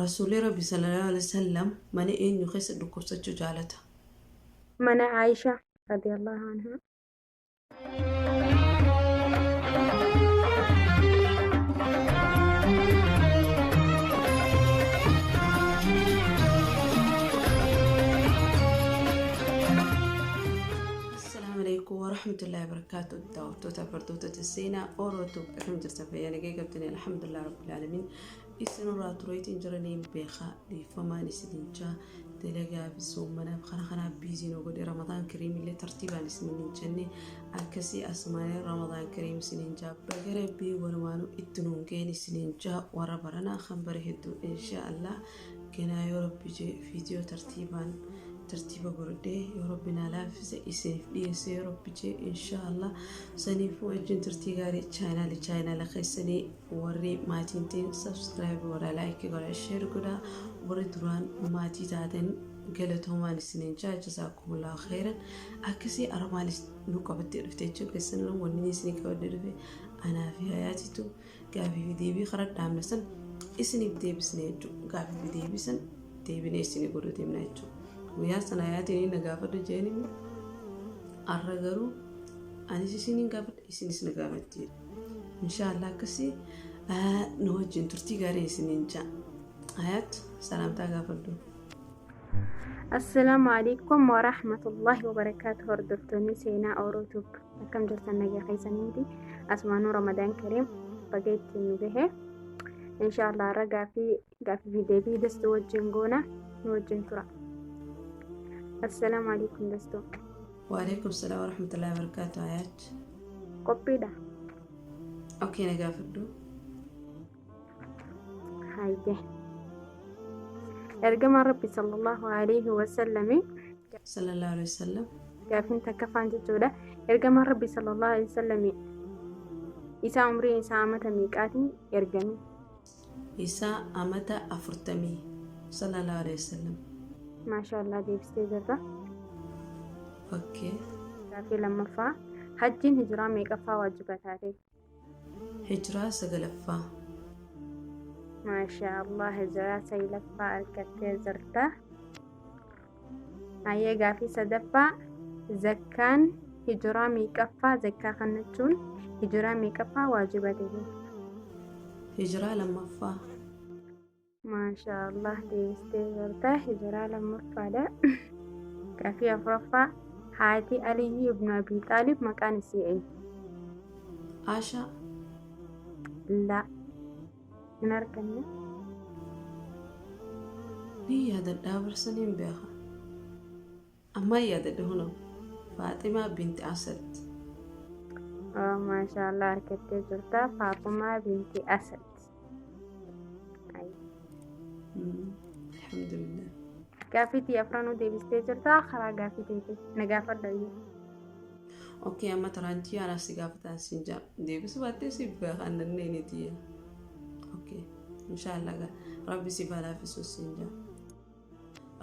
Rasuulli Rabbi sallallahu alaihi wasallam mana eenyu keessa dhukkubsachuu jaalata? Mana Aayishaa radiyallahu anhaa. Assalaamu alaikum warahmatullahi wabarakatuh. Daawwattoota hordoftoota seenaa Orootu akkam jirtan fayyaa nagee qabdanii alhamdulillah rabbil aalamiin. Isinirraa tureetiin jiraniin beekaa dhiifamaan isinin jaa dalagaa fi soommanaaf kana kanaaf biizii nu godhe Ramadaan kiriim illee tartiibaan isinin hin jenne akkasii asumaanee Ramadaan kiriim isinin jaa baga rabbii walumaanuu itti nuun ga'een isinin jaa warra baranaa kan bare hedduu insha Allah ganaa yoo rabbi jee viidiyoo tartiibaan tartiiba godhadhee yoo rabbi naa laaffise isiniif dhiyeesse yoo rabbi jee insha Allah saniifuu wajjin turtii gaarii chaayinaali chaayinaala keessanii Warri maatii hin ta'in subscribe godhaa like godhaa share godhaa warri duraan maatii taatan galatoomaan isiniin jaa jazaakumullahu khairan akkasii ara maalis nu qabattee dhufte jechuun keessan wanni inni isinii qabadde dhufe anaa fi hayaatitu gaafii fi deebii karaa dhaabne san isiniif deebisne jechuudha gaafii fi deebii san deebinee isinii godhuu deemna jechuudha guyyaa sana hayaatiin na gaafadhu jeeni arra garuu anis isiniin gaafadha isinis na gaafatti inshaallah akkasii nu wajjin turtii gaarii isiniin jaa Hayaat salaamtaa gaafadhu. Assalaamu alaikum wa rahmatullahi wa barakaatu hordoftoonni seenaa Orootuub akkam jirtan nagaa keessaniiti asumaanuu Ramadaan Kariim baga ittiin nu gahe inshaallah har'a gaafii gaafii fi deebii dastuu wajjin goona nu wajjin tura. Assalaamu alaikum dastuu. Waalaikum salaam warahmatullahi wabarakatuh Hayaat. Qophiidha. Okay na gaafadhu. Hayyee. Ergamaan Rabbi sallallahu alaihi wasallami Sallallahu alaihi wasallam. Gaafiin takkaffaan jechuudha. Ergamaan Rabbi sallallahu alaihi wasallami isaa umriin isaa amata meeqaatiin ergame? Isaa amata afurtamii sallallahu alaihi wasallam. Maashaallah deebistee jirta. Okay. Gaaffii lammaffaa hajjiin hijiraa meeqaffaa waajiba taate? Hijiraa sagalaffaa. Maashaallah hijiraa saglaffaa argattee jirta. Hayyee gaaffii sadaffaa zakkaan hijiraa meeqaffaa zakkaa kennachuun hijiraa meeqaffaa waajiba ta'e? Hijiraa lammaffaa. Maashaa Allah deebistee jirta hijiraa lammaffaadha. Gaaffii afuraffaa haati Aliyyi ibnu Abii Xaalib maqaan isii eenyu? Aashaa. Laa hin arganne. Ni yaadadhaa barsaniin beeka. Ammaan yaadadhe hunoo. Faaximaa binti Asad. Maashaa Allah argattee jirta Faaxumaa binti Asad. Alhamdulillah. Gaaffii tiyya afranuu deebistee jirta karaa gaaffii teetii na gaafadha iyyuu. Okay, amma taraantii anaa si gaafataan siin jaa. Deebisuu baattee si beekan nanneen tiyya. Okay. Inshaallah gaa rabbi si balaafisu siin jaa.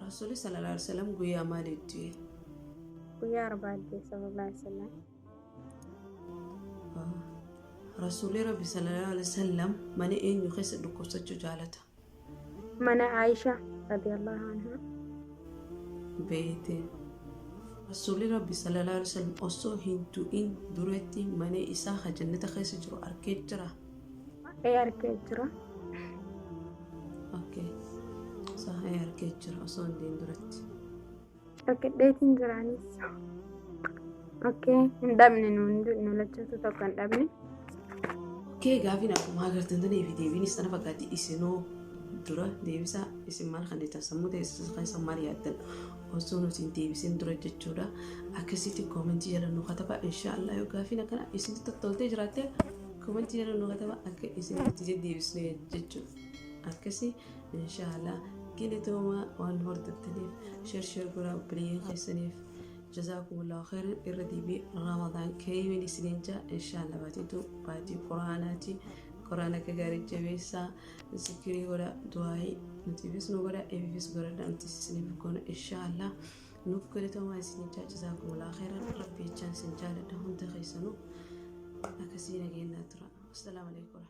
Rasuulli sallallahu alaihi wasallam guyyaa maalii du'e? Guyyaa arbaa du'e sallallahu alaihi wasallam. Rasuulli Rabbi sallallahu alaihi wasallam mana eenyu keessa dhukkubsachuu jaalata? Mana Aisha radiyallahu anha. Beeyte. Rasuulli Rabbi sallallahu alaihi wasallam osoo hin du'in duratti mana isaa ka jannata keessa jiru arkee jira. Ee arkee jira. Okay. Isaa ee arkee jira osoo hin du'in duratti. Argadheetiin jiraanis. Okay. Hin dhabne nu lachuutu tokko hin dhabne. Okay, gaafiin akkuma agartan tanii fi deebiinis sana fakkaatti isinoo dura deebisaa isin maal kan jettan sammuu teessan keessa maal yaaddan osoo nuti hin deebisin dura jechuudha akkasitti koomentii jala nu kataba inshaallah yoo gaafiin akkana isin tottoltee jiraatte koomentii jala nu kataba akka isin itti deddeebisne jechuudha akkasi inshaallah galatoomaa waan hordoftaniif share share godhaa obboleeyyan keessaniif jazaakumullahu khairan irra deebi'ee ramadaan kariimiin isiniin jaa inshaallah baatiitu baatii quraanaati quraana akka gaarii jabeessaa zikirii godha du'aayii nutiifis nu godha eebifis godhadha nutis isiniif goona inshaallah nuuf galatoomaa isiniin jaa jazaakumullahu khairan rabbi jechaan isin jaaladha hunda keessanuu akkasii nageenyaa tura assalaamu alaikum.